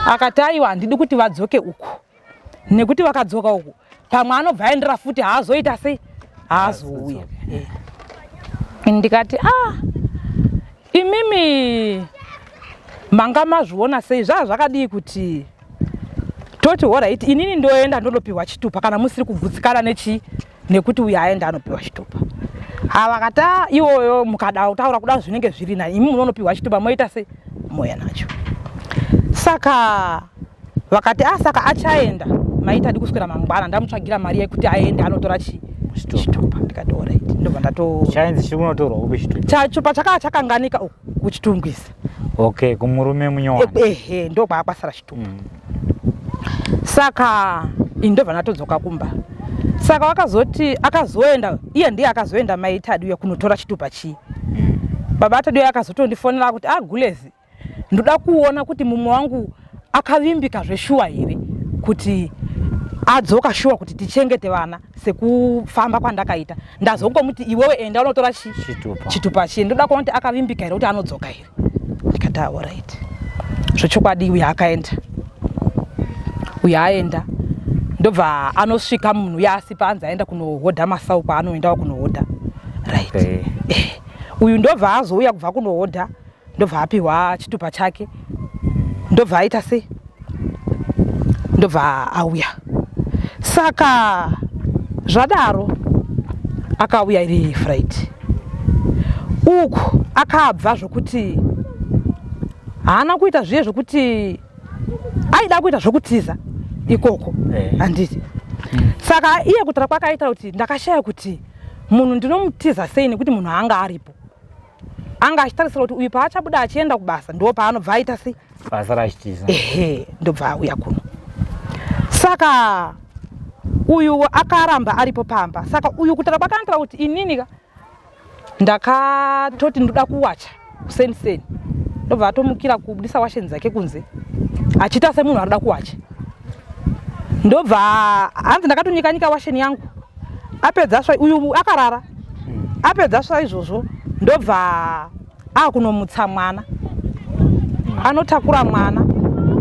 Speaker 3: Akati, aiwa, handidi kuti vadzoke uku, nekuti vakadzoka uku pamwe anobva aendera futi, haazoita sei, haazouya. Ndikati, a imimi manga mazviona sei, zvaa zvakadii kuti toti alright, inini ndoenda ndonopiwa chitupa kana musiri kugutsikana nechi nekuti uyu aenda anopiwa chitupa? Havakati, "Ah, iwoyo mukada kutaura kuda zvinenge zviri nani, imi munonopiwa chitupa, moita sei, moya nacho." Saka vakati, a saka achaenda maita di kuswera mangwana, ndamutsvagira mari yekuti aende anotora chi
Speaker 1: Chitupa.
Speaker 3: Chitupa. Ndikati, alright, ndobva ndato
Speaker 1: Chainzi chiri kunotorwa kupi chitupa?
Speaker 3: Chitupa chakaa chakanganika uku kuChitungwiza.
Speaker 1: Okay, kumurume munyowani.
Speaker 3: Ehe, ndo kwaakwasara chitupa. Saka ini ndobva ndatodzoka kumba. Saka wakazoti akazoenda iye, ndiye akazoenda mai Tadiwa kunotora chitupa chii. Baba Tadiwa akazotondifonera kuti, a gulezi, ndoda kuona kuti mumwe wangu akavimbika zveshuwa here, kuti adzoka shuwa kuti tichengete vana sekufamba kwandakaita. Ndazongomuti, iwewe enda unotora chi
Speaker 1: Chitupa.
Speaker 3: Chitupa chii, ndoda kuona kuti akavimbika here, kuti anodzoka here. Ndikati, alright. Zvechokwadi uyo akaenda, uyo aenda, ndobva anosvika munhu uyo asipa, anzi aenda kunohodha masau kwaanoendawo kunohodha, right?
Speaker 1: Okay.
Speaker 3: Uyu ndobva azouya kubva kunohodha, ndobva apiwa chitupa chake, ndobva aita sei, ndobva auya. Saka zvadaro akauya iri Friday uku, akabva zvokuti haana kuita zviye zvokuti Aida kuita zvokutiza ikoko,
Speaker 1: Eh.
Speaker 3: handiti? Saka iye kutaura kwake aitaura kuti ndakashaya kuti munhu ndinomutiza sei, nekuti munhu anga aripo, anga achitarisira kuti uyu paachabuda achienda kubasa ndo paanobva aita sei?
Speaker 1: Basa rachitiza.
Speaker 3: Ehe, ndobva auya kuno. Saka uyu akaramba aripo pamba. Saka uyu kutaura kwake anotaura kuti inini ka ndakatoti ndoda kuwacha kuseniseni, ndobva atomukira kubudisa washeni dzake kunze achiita semunhu arikuda kuwacha. Ndobva hanzi ndakatonyika nyika washeni yangu. Apedza sva, uyu akarara. Apedza sva izvozvo, ndobva akunomutsa mwana, anotakura mwana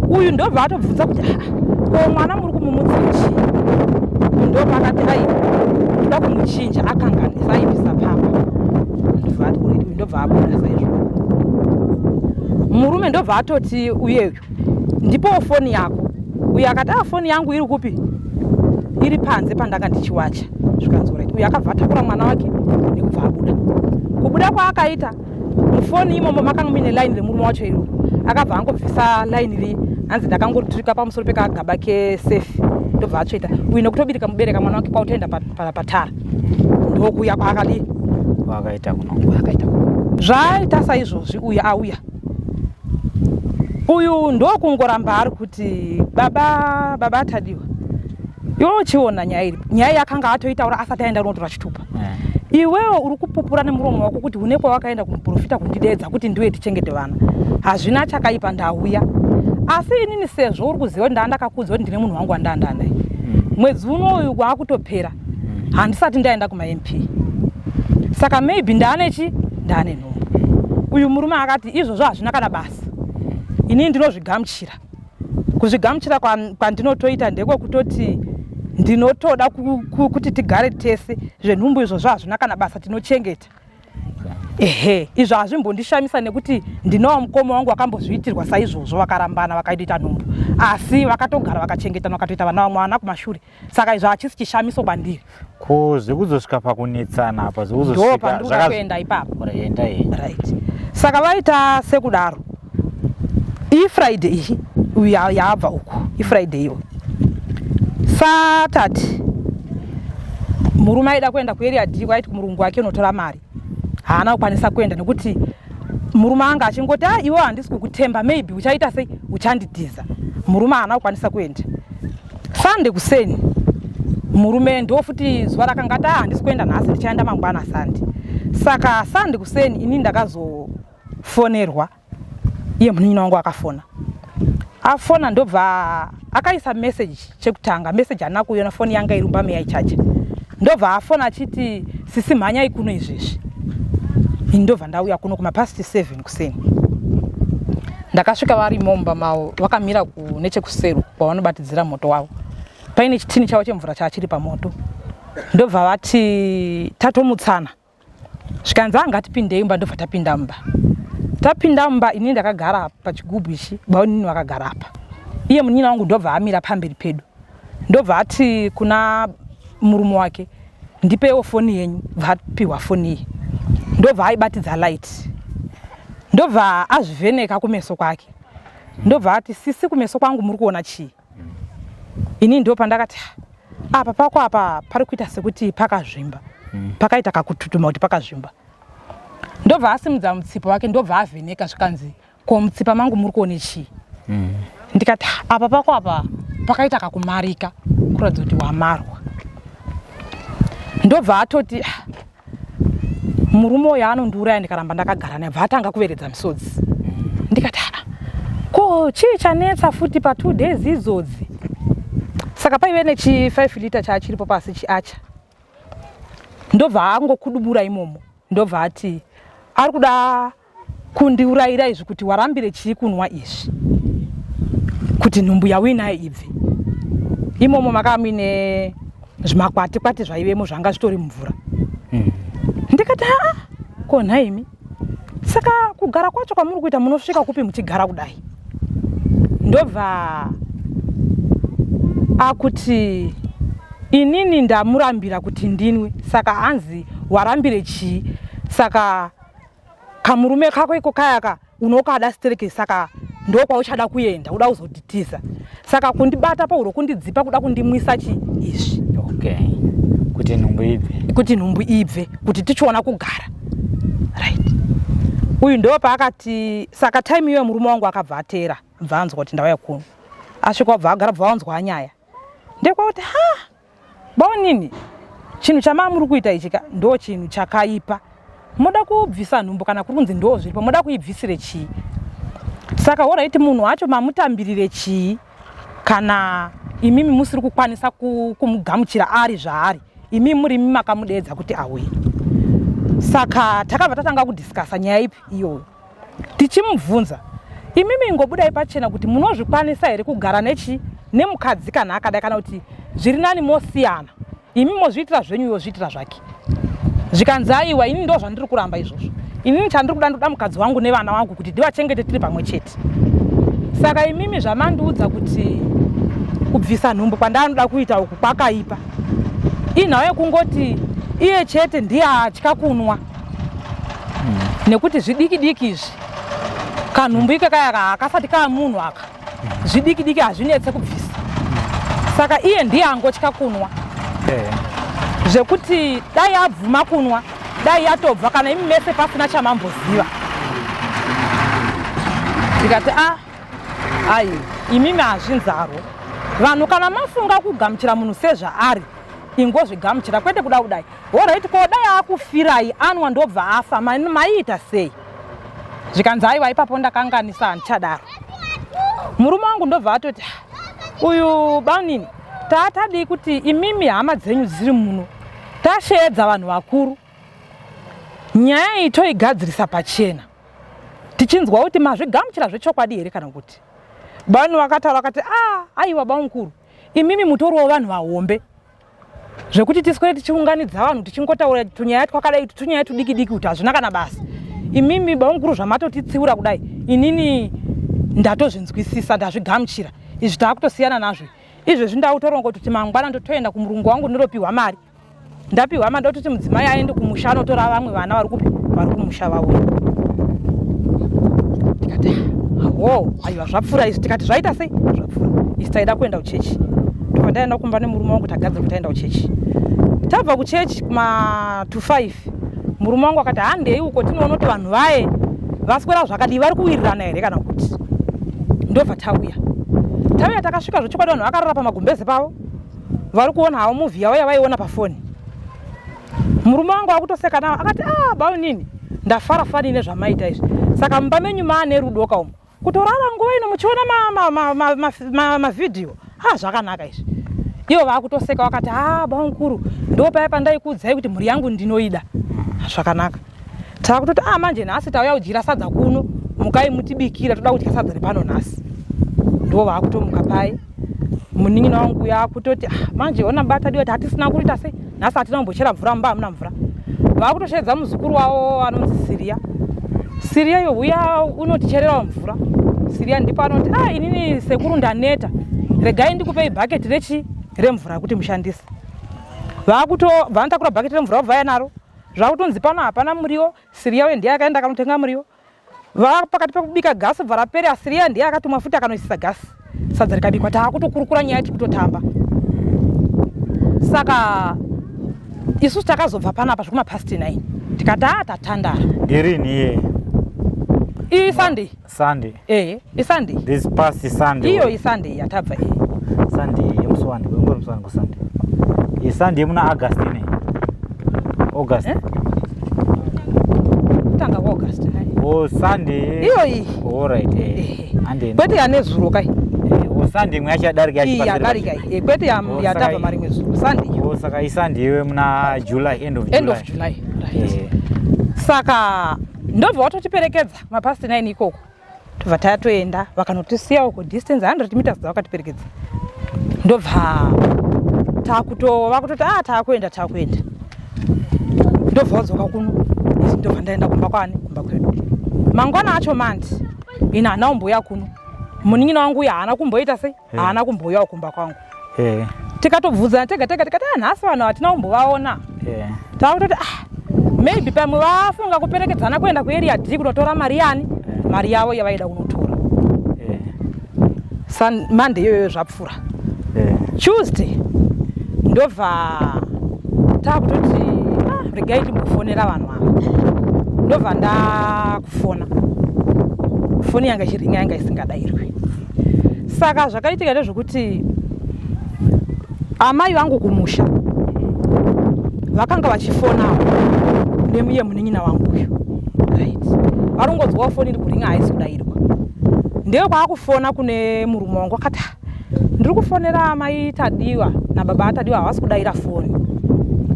Speaker 3: uyu. Ndobva atobvunza kuti, "Ah, ko mwana muri kumumutsira chii?" Ndobva akati, "Ai, ndoda kumuchinja, akanganisa, aibvisa pamba." Ndobva ati, "Alright." Uyu ndobva abuda saizvo. Murume ndobva atoti uyeyu, "Ndipowo foni yako." Uyu akati, "A, foni yangu iri kupi?" "Iri panze pandanga ndichiwacha." Zvikanzi, "Alright." Uyu akabva atakura mwana wake nekubva abuda. Kubuda kwaakaita, mufoni imomo makanga muine line remurume wacho iroro. Akabva angobvisa line riye, hanzi ndakangoriturika pamusoro pekagaba kesefi, ndobva atsveta uyu nekutobirika mubereka mwana wake kwautoenda patara. Ndokuya kwaakadii?
Speaker 1: Wakaita kuno.
Speaker 3: Kwaakaita zvaaita saizvozvi. Uyu auya, uyu ndokungoramba ari kuti, "Baba, baba Tadiwa, iwe uchiona nyaya iri." Nyaya yakanga atoitaura asati aenda kunotora chitupa. "Iwewe uri kupupura nemuromo wako kuti une kwawakaenda kumuprofita kundidedza kuti ndiwe tichengete vana. Hazvina chakaipa, ndauya. Asi inini, sezvo uri kuziva kuti ndaa ndakakudza kuti ndine munhu wangu wandaanda naye, mwedzi unoyu waakutopera handisati ndaenda kumaMP, saka maybe ndaane chi ndaane nhumbu." Uyu murume akati, "Izvozvo hazvina kana basa. Inini ndinozvigamuchira. Kuzvigamuchira kwandinotoita ndekwekutoti ndinotoda kuti tigare tese. Zvenhumbu izvozvo hazvina kana basa, tinochengeta." Ehe, izvo hazvimbondishamisa nekuti ndinowa mukoma wangu wakambozviitirwa saizvozvo. Vakarambana, vakaita nhumbu, asi vakatogara vakachengetana, vakatoita vana, vamwe vana kumashure. Saka izvo hachisi chishamiso kwandiri.
Speaker 1: Ko zvekuzosvika pakunetsana apa?
Speaker 3: Ndo
Speaker 1: Zvekuzosvika
Speaker 3: pandiri kuenda ipapo.
Speaker 1: Enda yenyu.
Speaker 3: Right, saka vaita sekudaro. IFriday iyi, uyu yaabva uku iFriday iyo. Saturday murume aida kuenda kuArea D, kwaiti kumurungu wake unotora mari. Haana kukwanisa kuenda nekuti murume anga achingoti, "A, iwe handisi kukutemba, maybe uchaita sei, uchandidhiza." Murume haana kukwanisa kuenda. Sunday kuseni murume ndo futi zuva rakanga ati, "Ah, handisi kuenda nhasi, ndichaenda mangwana Sunday." Saka Sunday kuseni ini ndakazofonerwa. Iye munin'ina wangu akafona. Afona, ndobva akaisa message. Chekutanga message haana kuiona, foni yanga iri mumba meyaichaja. Ndobva afona achiti, "Sisi, mhanyai kuno izvezvi." Ini ndobva ndauya kuno kumapast 7 kuseni. Ndakasvika varimo mumba mavo, vakamira nechekusero kwavanobatidzira moto wavo, paine chitini chavo chemvura chaachiri pamoto. Ndobva vati, "Tatomutsana." Zvikanzi, "Angatipindei mumba." Ndobva tapinda mumba. Tapinda mumba, inini ndakagara pachigubhu ichi, baunini vakagara apa. Iye munin'ina wangu ndobva amira pamberi pedu, ndobva ati kuna murume wake, "Ndipewo foni yenyu." Bva apiwa foni iyi, ndobva aibatidza light, ndobva azvivheneka kumeso kwake, ndobva ati, "Sisi, kumeso kwangu muri kuona chii?" Ini ndo pandakati, "Ah, apa pako apa pari kuita sekuti pakazvimba, pakaita kakututuma kuti pakazvimba." Ndobva asimudza mutsipa wake, ndobva avheneka. Zvikanzi, "Ko mutsipa mangu muri kuone chii?" Ndikati, "Ah, apa pako apa pakaita kakumarika kuratidza kuti wamarwa." Ndobva atoti, "Ah, murume uyu anondiuraya ndikaramba ndakagara naye." Bva atanga kuveredza misodzi. Ndikati, "Ah, ko chii chanetsa futi pa2 days idzodzi?" Saka paive nechi 5 liter chaachiripo pasi chiacha, ndobva angokudubura imomo, ndobva ati, "Ari kuda kundiurayira izvi, kuti warambire chii kunwa izvi, kuti nhumbu yauinayo ibve." Imomo makava muine zvimakwati kwati zvaivemo, zvanga zvitori mumvura. Ndikati, "Aa, ko nhaimi, saka kugara kwacho kwamuri kuita munosvika kupi muchigara kudai?" Ndobva akuti, "Inini ndamurambira kuti ndinwe." Saka hanzi, "Warambire chii? Saka kamurume kako iko kayaka unokada stereke, saka Ndokwauchada kuenda uda kuzotitiza saka kundibata pahuro kundidzipa kuda kundimwisa chi izvi.
Speaker 1: Okay, kuti nhumbu ibve,
Speaker 3: kuti nhumbu ibve, kuti tichiona kugara. Right, uyu ndo paakati. Saka time iyoyo murume wangu akabva ateera, bva anzwa kuti ndauya kuno. Asvika bva agara, bva wanzwa nyaya ndekwakuti, ha, baonini, chinhu chamaa muri kuita ichi ka ndo chinhu chakaipa. Moda kubvisa nhumbu, kana kuri kunzi ndo zviripo, moda kuibvisire chii? Saka alright, munhu wacho mamutambirire chii kana imimi musiri kukwanisa kumugamuchira ari zvaari? Imi muri imi makamudedza kuti auye. Saka takabva tatanga kudhiskasa nyaya ipi iyoyo, tichimubvunza, imimi ingobudai pachena kuti munozvikwanisa here kugara nechi nemukadzi kana akadai, kana kuti zviri nani mosiyana, imi mozviitira zvenyu, iwo zviitira zvake. Zvikanzi, aiwa, ini ndo zvandiri kuramba izvozvo. Inini chandiri kuda, ndoda mukadzi wangu nevana vangu kuti ndivachengete tiri pamwe chete. Saka imimi zvamandiudza kuti kubvisa nhumbu kwandanoda kuita uku kwakaipa, inhau yekungoti iye chete ndiye atya kunwa, nekuti zvidiki diki izvi, kanhumbu ike kaya hakasati kaa munhu aka, zvidiki diki hazvinetse kubvisa. Saka iye ndiye angotya kunwa, zvekuti dai abvuma kunwa dai yatobva kana imi mese pasina chamamboziva. Ndikati, a ai, imimi hazvinzarwo. Vanhu kana mafunga kugamuchira munhu sezvaari, ingozvigamuchira, kwete kuda kudai. Alright, ko dai akufirai anwa ndobva afa, maiita sei? Zvikanzi, aiwa, ipapo ndakanganisa, handichadaro. Murume wangu ndobva atoti, "Ah, uyu banini, taatadii kuti imimi hama dzenyu dziri muno, tasheedza vanhu vakuru, nyaya iyi toigadzirisa pachena, tichinzwa kuti mazvigamuchira zvechokwadi here kana kuti." Bani vakataura vakati, a aiwa, bamukuru, imimi mutoriwo vanhu vahombe zvekuti tiswere tichiunganidza vanhu tichingotaura tunyaya twakadai, tunyaya tudiki diki kuti hazvina kana basa. Imimi bamukuru zvamatotitsiura kudai, inini ndatozvinzwisisa, ndazvigamuchira izvi, taakutosiyana nazvo izvezvi. Ndautoronga kuti mangwana ndotoenda kumurungu wangu, ndinopiwa mari. Ndapiwa mari, ndototi mudzimai aende kumusha anotora vamwe vana vari kupi, vari kumusha vauya. Tikati, awo, aiwa, zvapfuura izvi. Tikati, zvaita sei zvapfuura isi? Taida kuenda kuchechi. Tobva ndaenda kumba nemurume wangu, tagadzira kuti taenda kuchechi. Tabva kuchechi kuma to 5, murume wangu akati, handei uko tinoona kuti vanhu vaye vaswera zvakadii, vari kuwirirana here kana kuti. Ndobva tauya. Tauya, takasvika, zvechokwadi vanhu vakarara pamagumbeze pavo, vari kuona havo movie yavo yavaiona pafoni. Murume wangu akutoseka navo, akati, ah, baunini, ndafara fani nezvamaita izvi. Saka mumba menyu maane rudo kaumo, kutorara nguva ino muchiona mavhidhiyo, ah, zvakanaka izvi. Ivo vaakutoseka, vakati, ah, bamukuru, ndo paya pandaikuudzai kuti mhuri yangu ndinoida zvakanaka. Taakutoti, ah, manje nhasi tauya kudyira sadza kuno, mukai mutibikira, toda kudya sadza repano nhasi. Ndo vaakutomuka pai. Munin'ina wangu uya akutoti, ah, manje ona bata diwa, hatisina kuita sei nhasi, hatina kumbochera mvura, mumba hamuna mvura. Vaakutosheedza muzukuru wavo anonzi Siriya. Siriya iyo, uya unotichererawo mvura. Siriya ndipo anoti, ah, inini sekuru ndaneta, regai ndikupei bhaketi rechi remvura kuti mushandise. Vakuto vanotakura bhaketi remvura, vobva naro. Zvakutonzi pano hapana muriwo. Siriya uye ndiye akaenda akanotenga muriwo. Pakati pekubika, gasi bva rapera. Siriya ndiye akatumwa futi akanoisisa gasi, sadza rikabikwa. Taakutokurukura nyaya, tiri kutotamba. Saka isusu takazobva panapa zvekuma past 9, tikati, a, tatandara.
Speaker 1: Ndirini iye?
Speaker 3: Isunday.
Speaker 1: Sunday?
Speaker 3: Ehe, isunday.
Speaker 1: This past Sunday?
Speaker 3: Iyo isunday yatabva iyi.
Speaker 1: Sunday yemusi wani? Wengori musi wani kusunday? Isunday yemuna August ine, August?
Speaker 3: Eh? Kutanga kwaAugust.
Speaker 1: Oh, Sunday.
Speaker 3: Iyo iyi.
Speaker 1: Alright, eh.
Speaker 3: Ehe.
Speaker 1: Ande.
Speaker 3: Kwete yanezuro kai.
Speaker 1: Oh, Sunday imwe yacho yadarika.
Speaker 3: Iyi yadarika iyi. Eh, kwete
Speaker 1: Oh,
Speaker 3: yatabva marimwe zuro, Sunday iyo.
Speaker 1: Oh, saka isunday iwe muna July, end of July.
Speaker 3: End of July, right.
Speaker 1: Eh.
Speaker 3: Saka ndobva watotiperekedza mapast 9 ikoko, tobva tatoenda, vakanotisiya uko, distance 100 meters dzavakatiperekedza. Ndobva takuto vakutoti, ah, taakuenda, taakuenda. Ndobva wadzoka kuno. Isi ndobva ndaenda kumba kwani, kumba kwedu. Mangwana acho mandi ini haana kumbouya kuno. Munin'ina wangu uyu haana kumboita sei, haana kumbouyawo kumba kwangu. Tikatobvunzana tega tega, tikati, ah, nhasi vanhu hatina kumbovaona. Takutoti, ah, maybe pamwe vafunga kuperekedzana kuenda kuarea D kunotora mari yani, mari yavo yavaida kunotora. Monday iyoyo zvapfuura. Tuesday ndobva takutoti ah, regai timbofonera vanhu ava. Ndobva ndakufona, foni yanga ichiringa, yanga isingadairwi. Saka zvakaitika ndezvekuti amai vangu kumusha vakanga vachifonawo nemuye munin'ina wangu uyu, right? Varongodzwawo foni iri kuringa, haisi kudairwa. Ndiyo kwaakufona kune murume wangu, akati, ah, ndiri kufonera amai Tadiwa nababa aTadiwa, havasi kudaira foni,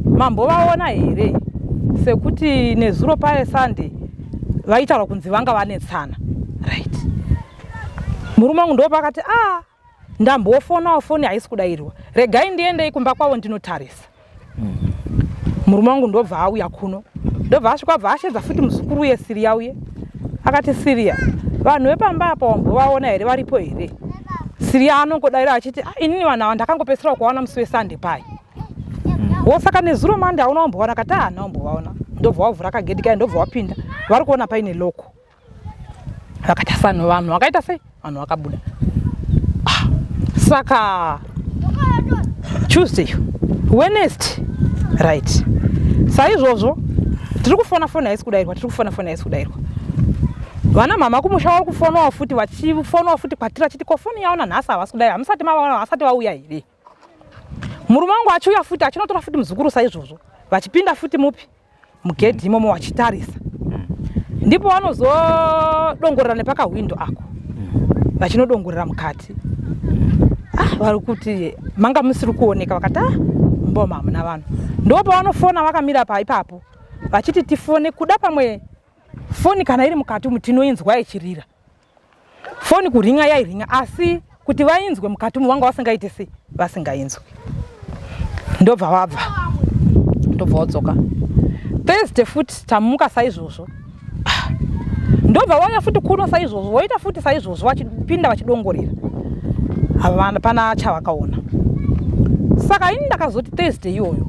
Speaker 3: mambovaona here? Sekuti nezuro paye Sunday vaitaura kunzi vanga vanetsana, right? Murume wangu ndopakati, a ah, ndambofonawo, foni haisi kudairwa, regai ndiendei kumba kwavo ndinotarisa. Murume wangu ndobva auya kuno, ndobva asvika, bva ashedza futi muzukuru uye Siriya uye, akati, Siriya, vanhu vepamba apa wambovaona here? Varipo here? Siriya anongodaira achiti, ah, inini vanhu ava ndakangopedzisira kuvaona musi weSande pai wo, saka nezuro Mande hauna wambovaona? Akati, ah, haana wambovaona. Ndobva wavhura kagedhi kai, ndobva wapinda, vari kuona paine lock. Vakaita sanhu, vanhu vakaita sei, vanhu vakabuda. Ah, saka Tuesday, Wednesday, right, saizvozvo tiri kufona, foni haisi kudairwa, tiri kufona, foni haisi kudairwa. Vana mama kumusha vari kufonawo futi, vachifonawo futi kwatiri vachiti, ko foni yaona nhasi havasi kudaira, hamusati mavaona, vasati vauya here? Murume wangu achiuya futi, achinotora futi muzukuru saizvozvo, vachipinda futi mupi, mugedhi imomo, vachitarisa. Ndipo vanozodongorera nepakahwindo ako, vachinodongorera mukati. Ah, vari kuti manga musiri kuoneka. Vakati, ah, mboma hamuna vanhu. Ndo pavanofona vakamira pa ipapo vachiti, tifone kuda pamwe foni kana iri mukati umu tinoinzwa ichirira. Foni kuringa yairinga, asi kuti vainzwe mukati umu vanga vasingaite sei, vasingainzwi. Ndobva vabva, ndobva wadzoka Thursday futi, tamuka saizvozvo. Ah, ndobva vauya futi kuno saizvozvo, voita futi saizvozvo, vachipinda vachidongorera, havana pana chavakaona. Saka ini ndakazoti Thursday iyoyo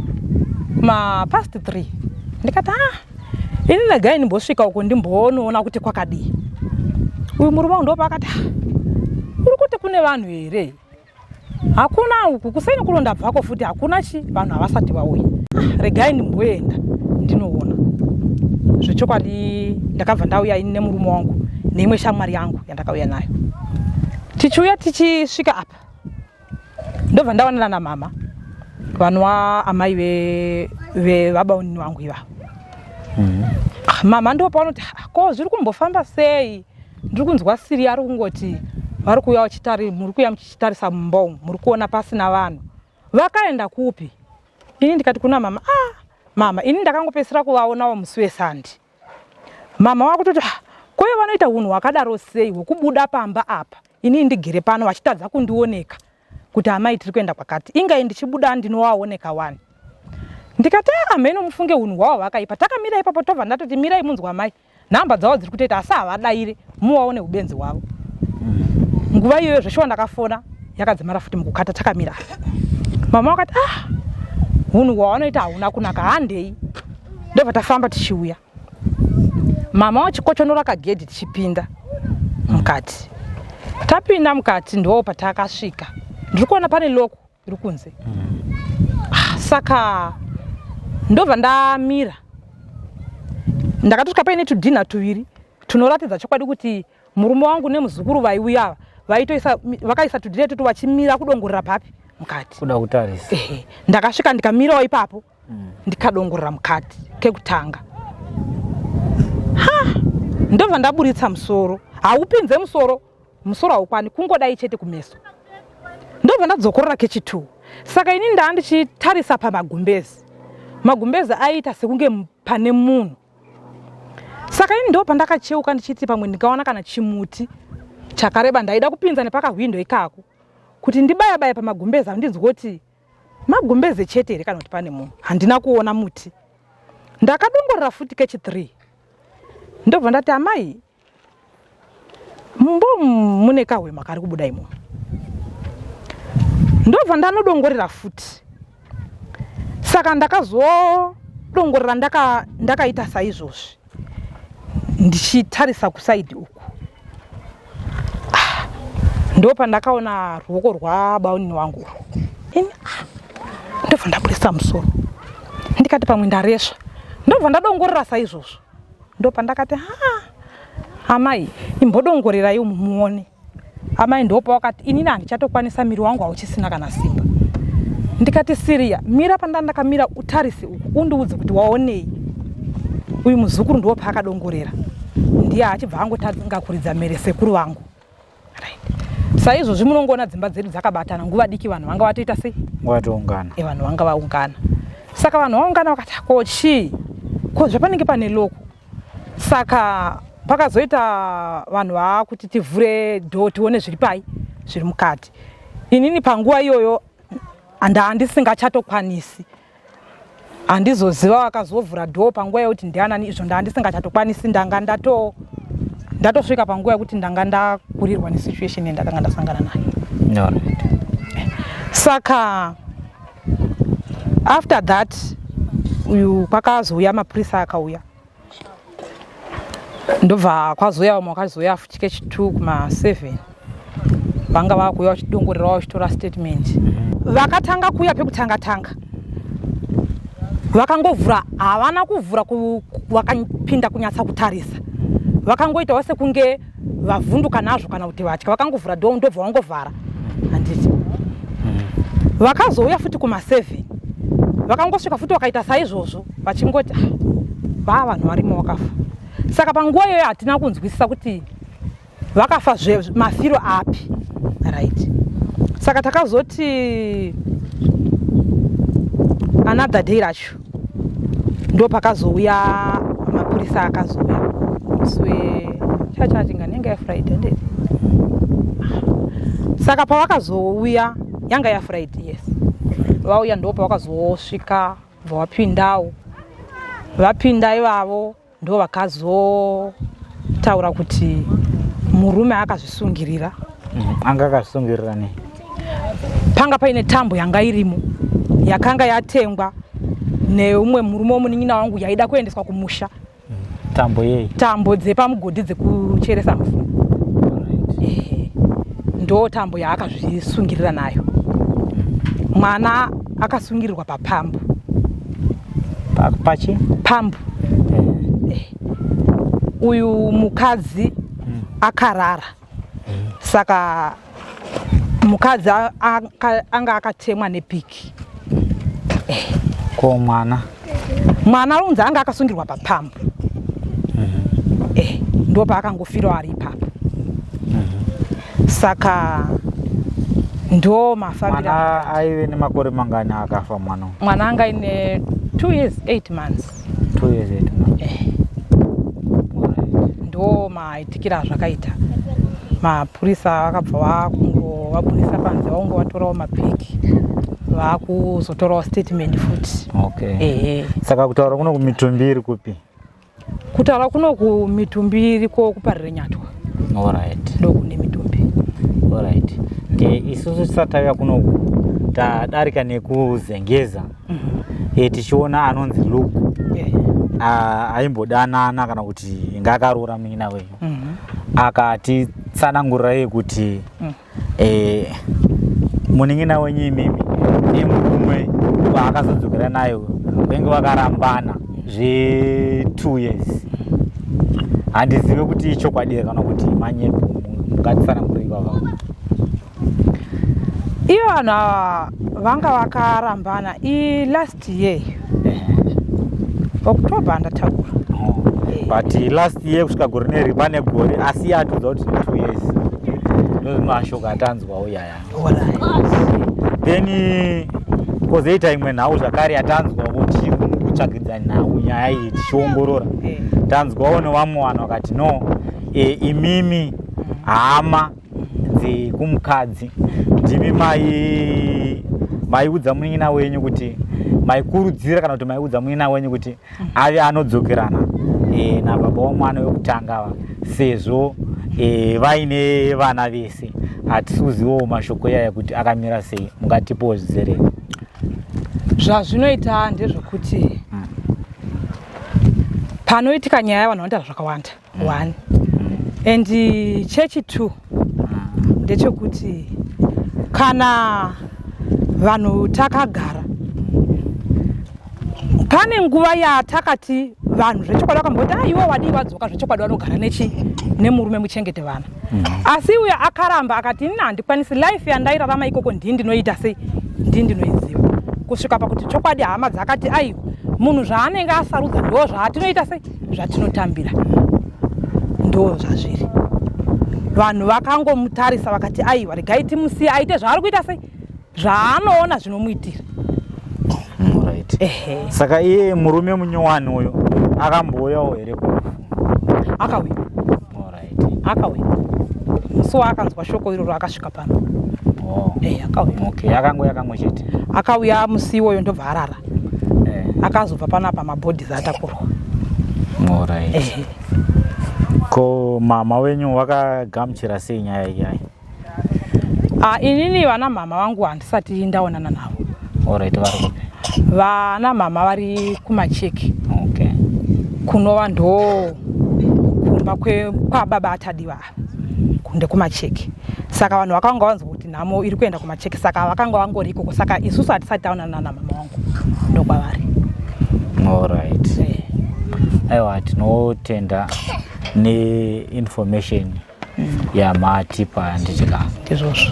Speaker 3: mapast 3 ndikati, ah, ini regai ndimbosvika uko ndimbonoona kuti kwakadii. Uyu murume wangu ndopaakati, ah, uri kuti kune vanhu here? Hakuna uku, kuseni kuno ndabvako futi, hakuna chi vanhu, havasati vauya. Ah, regai ndimboenda ndinoona zvechokwadi. Ndakabva ndauya ini nemurume wangu neimwe shamwari yangu yandakauya nayo. Tichiuya, tichisvika apa, ndobva ndaonana namama vanwa amai vevabaunini vangu ivavo. Ah, mama ndo pavanoti, ah, ko zviri kumbofamba sei? Ndiri kunzwa Siri ari kungoti vari kuuya vachitari, muri kuuya muchitarisa mumba umu, muri kuona pasina vanhu, vakaenda kupi? Ini ndikati kuna mama, ah, mama, ini ndakangopedzisira kuvaonawo musi weSande. Mama vakutoti, ah, koivo vanoita unhu hwakadaro sei hwekubuda pamba apa, inini ndigere pano, vachitadza kundioneka kuti amai tiri kuenda kwakati? Ingai ndichibuda ndinowaoneka wani. Ndikati, ah, mheno mufunge, unhu hwavo hwakaipa. Takamira ipapo, tobva ndatoti, mirai munzwa amai, nhamba dzavo dziri kutoita asi havadaire, muwaone ubenzi hwavo. Nguva iyoyo zveshuwa ndakafona, yakadzimara futi mukukata takamira. Mama vakati, ah, unhu hwavanoita hauna kunaka, handei. Ndobva tafamba tichiuya, mama vachikochonora kagedhi tichipinda mukati. Tapinda mukati, ndo patakasvika, ndiri kuona pane lock iri kunze. Ah, saka ndobva ndamira, ndakatosvika paine tudhinha tuviri tunoratidza chokwadi kuti murume wangu nemuzukuru vaiuya ava vaitoisa, vakaisa tudhina itutu vachimira kudongorera papi, mukati.
Speaker 1: Kuda kutarisa.
Speaker 3: Ehe, ndakasvika ndikamirawo ipapo, ndikadongorera mukati kekutanga. Ha, ndobva ndaburitsa musoro, haupinze musoro, musoro haukwani, kungodai chete kumeso. Ndobva ndadzokorora kechitu. Saka ini ndaa ndichitarisa pamagumbezi, magumbezi aiita sekunge pane munhu. Saka ini ndo pandakacheuka ndichiti pamwe ndingawana kana chimuti chakareba, ndaida kupinza nepakahwindo ikako kuti ndibaya baya pamagumbezi avo ndinzwe kuti magumbeze chete here kana kuti pane munhu. Handina kuona muti. Ndakadongorera futi kechi 3, ndobva ndati, amai, mumbo mune kahwema kari kubuda imomo. Ndobva ndanodongorera futi. Saka ndakazodongorera ndakaita saizvozvi, ndichitarisa kusaidi uku. Ah, Ndopandakaona ruoko rwabaunini wangu urwu. Ini ah, ndobva ndabudisa musoro. Ndikati pamwe ndaresva. Ndobva ndadongorera saizvozvo. Ndopandakati ha amai imbodongorerai umu muone. Amai ndopawakati inini handichatokwanisa miri wangu hauchisina kana simba. Ndikati Siriya mira pandandakamira utarise uku undiudze kuti waonei. Uyu muzukuru ndiwo paakadongorera. Ndiye achibva angotanga kuridza mhere sekuru vangu. Right. Saizvozvi munongoona dzimba dzedu dzakabatana nguva diki vanhu vanga vatoita sei?
Speaker 1: Vatoungana.
Speaker 3: E vanhu vanga vaungana. Saka vanhu vaungana vakati ko chii? Ko zvapanenge pane loko. Saka pakazoita vanhu vaakuti tivhure door tione zviri pai zviri mukati. Inini panguva iyoyo ndandisingachatokwanisi. Handizoziva vakazovhura door panguva yekuti ndianani izvo ndandisingachatokwanisi ndanga ndato ndatosvika panguva yekuti ndanga ndakurirwa nesituation yandakanga ndasangana nayo.
Speaker 1: Alright.
Speaker 3: Saka after that uyu kwakazouya mapurisa akauya ndobva kwazouya vamwe vakazouya futi kechi2 kuma7 vanga vakuuya vachidongorera vachitora statement. Vakatanga kuuya pekutanga tanga vakangovhura, havana kuvhura vakapinda kunyatsa kutarisa, vakangoitawo sekunge vavhunduka nazvo kana kuti vatya, vakangovhura door ndobva vangovhara handiti. Vakazouya futi kuma7 vakangosvika futi vakaita saizvozvo vachingoti ah, vaa vanhu varimo vakafa. Saka panguva iyoyo hatina kunzwisisa kuti vakafa mafiro api, right? Saka takazoti another day racho ndo pakazouya mapurisa akazouya musi wechachachinga yanga yaFriday ndeti. Saka pavakazouya yanga yaFriday, yes, vauya ndo pavakazosvika bva vapindawo. Vapinda ivavo ndo vakazotaura kuti murume akazvisungirira.
Speaker 1: Anga akazvisungirira nei?
Speaker 3: Panga paine tambo yanga irimo yakanga yatengwa neumwe murume wemunin'ina wangu yaida kuendeswa kumusha.
Speaker 1: Tambo yei?
Speaker 3: Tambo dzepamugodhi dzekucheresa mvura. Ndo tambo yaakazvisungirira nayo. Mwana akasungirirwa papambu.
Speaker 1: Pachi?
Speaker 3: Pambu. Uyu mukadzi akarara. Saka mukadzi anga akatemwa nepiki.
Speaker 1: Ko mwana?
Speaker 3: Mwana unzi anga akasungirwa papambu. Ndo paakangofirawo ari ipapo. Saka ndo mafambiro.
Speaker 1: Mwana aive nemakore mangani akafa mwana?
Speaker 3: Mwana anga aine 2 years 8 months.
Speaker 1: 2 years 8 months.
Speaker 3: Ndo maitikira azvakaita. Mapurisa vakabva vakungovabudisa panze, vakungovatorawo mapiki, vakuzotorawo statement futi.
Speaker 1: Okay. Saka kutaura kuno kumitumbi iri kupi?
Speaker 3: Kutaura kuno kumitumbi iriko kuParirenyatwa.
Speaker 1: Alright.
Speaker 3: Ndo kune mitumbi.
Speaker 1: Alright. Isusu tisati tauya kunoku tadarika nekuZengeza. Tichiona anonzi Luke. Aimbodanana kana kuti inga akaroora munin'ina wenyu. Akatitsanangurira iye kuti munin'ina wenyu imimi nemurume waakazodzokera nayo venge vakarambana zve 2 years. Handizive kuti ichokwadi here kana kuti manyepo, mungatitsanangurira ivava.
Speaker 3: Iyo vanhu ava vanga vakarambana i last year October andataura.
Speaker 1: But last year kusvika gore neri pane gore, asi iye atiudza kuti 2 years. Ndo mashoko atanzwawo yaya. Then kozoita imwe nhau zvakare yatanzwawo tichikutsvagidza nhau nyaya iyi tichiongorora. Tanzwawo nevamwe vanhu vakati no, imimi hama dzekumukadzi ndimi maiudza munin'ina wenyu kuti maikurudzira kana kuti maiudza munin'ina wenyu kuti ave anodzokerana nababa womwana wekutanga ava sezvo vaine vana vese. Hatisi kuzivawo mashoko iyaya kuti akamira sei, mungatipowo zvizere.
Speaker 3: Zvazvinoita ndezvekuti panoitika nyaya vanhu vanotaura zvakawanda. One and chechi two, ndechekuti kana vanhu takagara pane nguva yatakati vanhu zvechokwadi vakamboti ah, iwe wadii wadzoka zvechokwadi vanogara nechi nemurume muchengete vana mm -hmm. asi uyo akaramba akati ini handikwanisi life yandairarama ikoko ndii ndinoita sei ndii ndinoiziva kusvika pakuti chokwadi hama dzakati aiwa munhu zvaanenge asarudza ndo zvaatinoita sei zvatinotambira ndo zvazviri vanhu vakangomutarisa vakati aiwa regai timusiye aite zvaari kuita sei zvaanoona zvinomuitira
Speaker 1: mm, right. Ehe. Saka iye murume munyowani uyo akambouyawo here kurufu?
Speaker 3: Akauya.
Speaker 1: Alright.
Speaker 3: Akauya. Musi waakanzwa shoko iroro akasvika pano.
Speaker 1: Oh.
Speaker 3: Eh, akauya.
Speaker 1: Okay, akangouya kamwe chete.
Speaker 3: Akauya musi iwoyo ndobva arara.
Speaker 1: Eh.
Speaker 3: Akazobva panapa mabhodhizi atakurwa.
Speaker 1: Alright.
Speaker 3: Ehe.
Speaker 1: Ko mama wenyu wakagamuchira sei nyaya iyayi?
Speaker 3: Ah, inini vana mama vangu handisati ndaonana navo.
Speaker 1: Alright, vari kupi?
Speaker 3: Vana mama vari kumacheki.
Speaker 1: Okay.
Speaker 3: Kunova ndo kumba kwababa atadiwa ava ndekumacheki. Saka vanhu vakanga vanzwa kuti nhamo iri kuenda kumacheki, saka vakanga vangori ikoko. Saka isusu hatisati taonana namama vangu, ndokwavari.
Speaker 1: Alright.
Speaker 3: Eh.
Speaker 1: Aiwa, tinotenda neinformation yamatipa, handiti ka?
Speaker 3: Ndizvozvo.